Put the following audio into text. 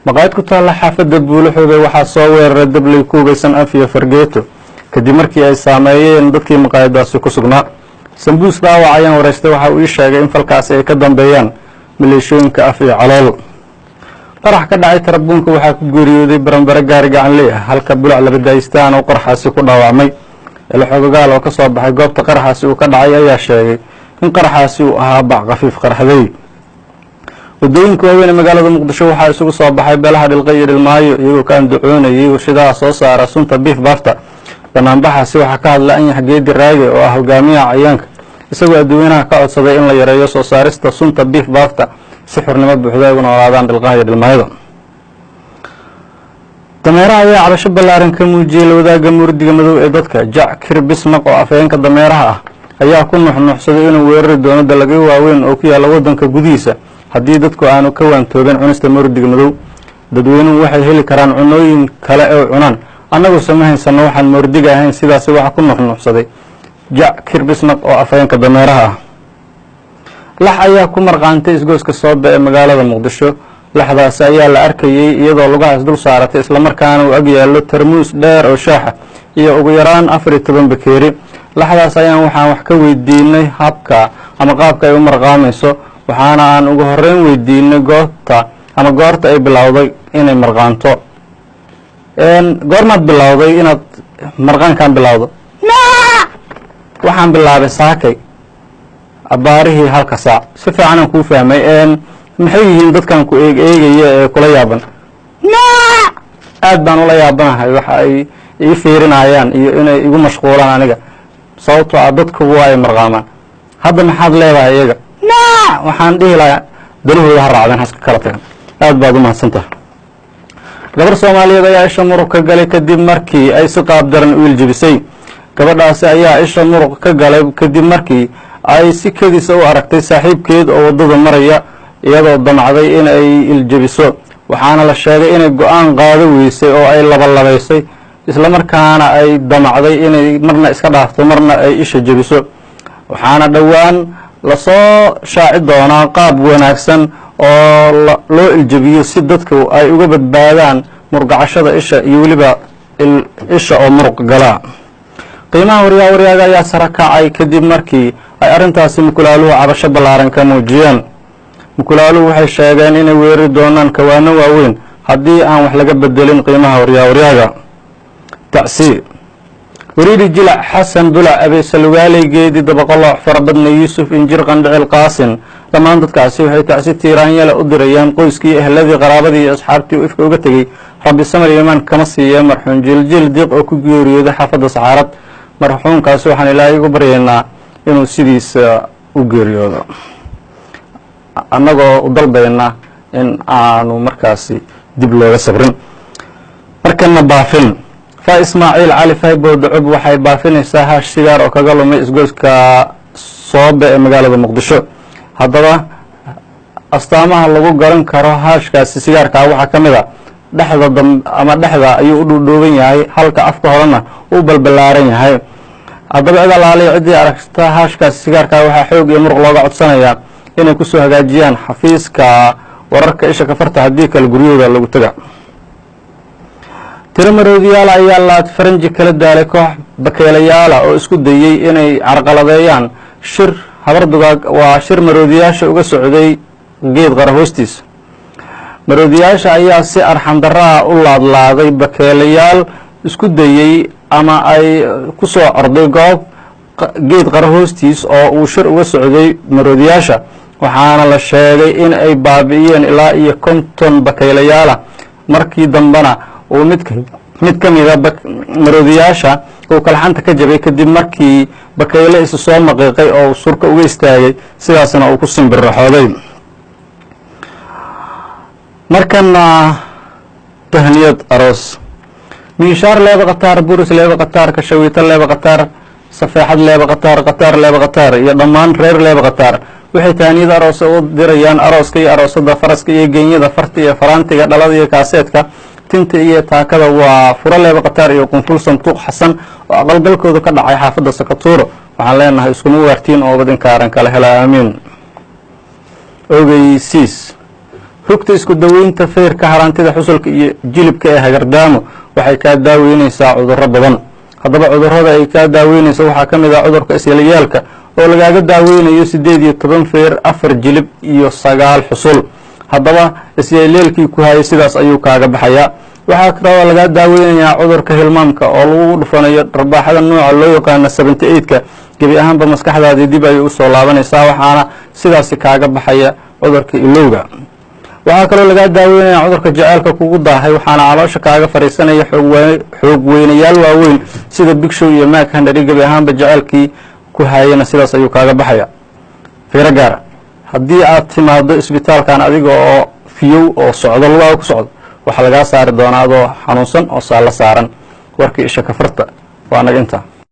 Maqaayad ku taalla xaafadda Buulaxoobey waxaa soo weeraray dabley ku hubaysan af iyo fargeeto, kadib markii ay saameeyeen dadkii maqaayadaasi ku sugnaa. Sambuus dhaawac ayaan wareystay, waxa uu ii sheegay in falkaasi ay ka dambeeyaan maleeshooyinka af iyo calool. Qarax ka dhacay tarabuunka waxaa ku geeriyooday baranbare gaari gacanley ah, halka Bulac Labadaystaan oo qaraxaasi ku dhaawacmay. Elxogogaal oo ka soo baxay goobta qaraxaasi uu ka dhacay ayaa sheegay in qaraxaasi uu ahaa bac khafiif qarxday. Wadooyinka waaweyn ee magaalada Muqdisho waxaa isugu soo baxay beelaha Dhilqe iyo Dhilmaayo, iyagoo ka andacoonayay warshadaha soo saara sunta Biif Baafta. Banaanbaxaasi waxaa ka hadla Anyax Geedi Raage oo ah hogaamiyaha cayaanka, isagoo adduweynaha ka codsaday in la yareeyo soo saarista sunta Biif Baafta si xurnimo buuxda ay ugu noolaadaan Dhilqaha iyo Dhilmaayada. Dameeraha ayaa cabasho ballaaran ka muujiyey la wadaagga murdiga madow ee dadka. Jac Kir Bismaq oo afhayeenka dameeraha ah ayaa ku nuxnuuxsaday inuu weerari doono dalagyo waaweyn oo ku yaalla waddanka gudihiisa haddii dadku aanu ka waantoobin cunista murdiga madow. Dadweynuhu waxay heli karaan cunooyin kale oo cunaan, annaguse ma haysanno waxaan moordiga ahayn. Sidaasi waxaa ku nuxnuuxsaday Jac Kir Bismaq oo afhayeenka dameeraha ah. Lax ayaa ku marqaantay isgoyska Soobe ee magaalada Muqdisho. Laxdaasi ayaa la arkayey iyadoo lugahaas dul saaratay, islamarkaana uu ag yaallo tarmuus dheer oo shaaxa iyo ugu yaraan 14 bakeeri. Laxdaas ayaan waxaan wax ka weydiinay habka ama qaabka ay u marqaamayso, waxaana aan ugu horreyn weydiinay goobta ama goorta ay bilowday inay marqaanto. Goormaad bilowday inaad marqaankan bilowdo? Waxaan bilaabay saakay abbaarihii halka saac. Si fiicanaan kuu fahmay. Maxay yihiin dadkan ku eeg eegaya ee kula yaaban? Aad baan ula yaabanahay waxa ay ii fiirinayaan iyo inay igu mashquulaan aniga, sababtoo ah dadku waa ay marqaamaan. Hadda maxaad leedahay iyaga? Waxaan dhihi lahaa danahooda ha raacdeen, haska kala tagan. Aad baad u mahadsantaha. Gabar Soomaaliyeed ayaa isha muruq ka galay kadib markii ay si qaab daran u iljebisay. Gabadhaasi ayaa isha muruq ka galay kadib markii ay si kedisa u aragtay saaxiibkeed oo waddada maraya, iyadoo damcday in ay iljebiso. Waxaana la sheegay inay go-aan qaado weysay oo ay labalabaysay, islamarkaana ay damacday inay marna iska dhaafto, marna ay isha jebiso. Waxaana dhowaan lasoo shaaci doonaa qaab wanaagsan oo loo iljebiyo si dadku ay uga badbaadaan murgacashada isha iyo weliba isha oo muruq galaa. Qiimaha waryaa waryaaga ayaa sara kacay kadib markii ay arrintaasi mukulaaluhu cabasho ballaaran ka muujiyeen. Mukulaaluhu waxay sheegeen inay weerari doonaan kawaano waaweyn haddii aan wax laga bedelin qiimaha waryaa waryaaga. Tacsi: Wariiri Jilac Xasan Bulac Abeesalugaaley Geedi Dabaqoloox Farabadna Yuusuf Injir Qandhicil Qaasin, dhammaan dadkaasi waxay tacsi tiiraanyale u dirayaan qoyskii, ehladii, qaraabadii iyo asxaabtii uu ifka uga tegey, Rabbi samar iyo imaan kama siiye, marxuum Jiljil Diiq oo ku geeriyooday xaafadda Saxaarad. Marxuumkaasi waxaan Ilaahay ugu baryaynaa inuu sidiisa u geeriyoodo, annagoo u dalbayna in aanu markaasi dib looga sabrin. Markana baafin: Fa Ismaaciil Cali Faybood Cub waxay baafinaysaa haash sigaar oo kaga lumay isgoyska Soobe ee magaalada Muqdisho. Haddaba astaamaha lagu garan karo haashkaasi sigaarkaa waxaa ka mid a dhexda dam ama dhexda ayuu u dhuudhuuban yahay, halka afka horena uu balbalaaran yahay. Haddaba cid alaaliya ciddii aragta haashkaasi sigaarkaa waxaa xoog iyo muruq looga codsanayaa inay kusoo hagaajiyaan xafiiska wararka Isha Kafarta, haddii kale guryahooda lagu taga. Tiro maroodiyaala ayaa laad faranji kala daalay koox bakeelayaala oo isku dayey inay carqaladeeyaan shir habar dugaag, waa shir maroodiyaasha uga socday geed qara hoostiisa. Maroodiyaasha ayaa si arxandarraa u laadlaaday bakeelayaal isku dayey ama ay ku soo orday goob geed qara hoostiis oo uu shir uga socday maroodiyaasha, waxaana la sheegay in ay baabi'iyeen ilaa iyo 50 bakaylayaala. Markii dambena uu mid ka mida maroodiyaasha uu kalxanta ka jabay kadib markii bakayle isu soo maqiiqay oo surka uga istaagay, sidaasna uu ku simbirraxooday. Markana tahniyad aroos: Miishaar Leeba Khataar, Buris Leeba Khataar, Kashawiito Leeba Khataar, Safeexad Leeba Khataar, Khataar Leeba Khataar iyo dhammaan reer Leeba Khataar waxay tahniyad aroos u dirayaan arooska iyo aroosada, faraska iyo genyada, farta iyo faraantiga, dhalada iyo kaaseedka, tinta iyo taakada, waa Furo Leeba Khataar iyo Qunful Santuuq Xasan oo aqalgalkooda ka dhacay xaafadda Sakatuuro. Waxaan leenahay iskuma waartiin oo ubad inkaaran kala hela, aamiin. Ogeysiis: Rugta isku daweynta feerka, haraantida, xusulka iyo jilibka ee Hagardaamo waxay kaa daaweynaysaa cudurro badan. Haddaba cudurrada ay kaa daaweynayso waxaa ka mid ah cudurka isyalyaalka oo lagaaga daaweynayo 18 feer, 4 jilib iyo 9 xusul. Haddaba isyaalyeelkii ku hayay sidaas ayuu kaaga baxayaa. Waxaa kaloo lagaa daaweynayaa cudurka hilmaamka oo lagu dhufanayo dharbaaxada nooca loo yaqaano 78-ka. Gebi ahaanba maskaxdaadii dib ayay usoo laabanaysaa, waxaana sidaasi kaaga baxaya cudurka ilowga. Waxaa kaloo lagaa daaweynaya cudurka jaceylka kugu daahay, waxaana caloosha kaaga fadhiisanaya xoog weynayaal waaweyn sida Big Show iyo Mak Henry. Gebi ahaanba jaceylkii ku hayana sidaas ayuu kaaga baxaya. Fiiro gaara: haddii aad timaado isbitaalkan adiga oo fiyow oo socdo, lugaa ku socdo, waxaa lagaa saari doonaa adoo xanuunsan oo saallo saaran. Warkii isha kafarta waa naga intaa.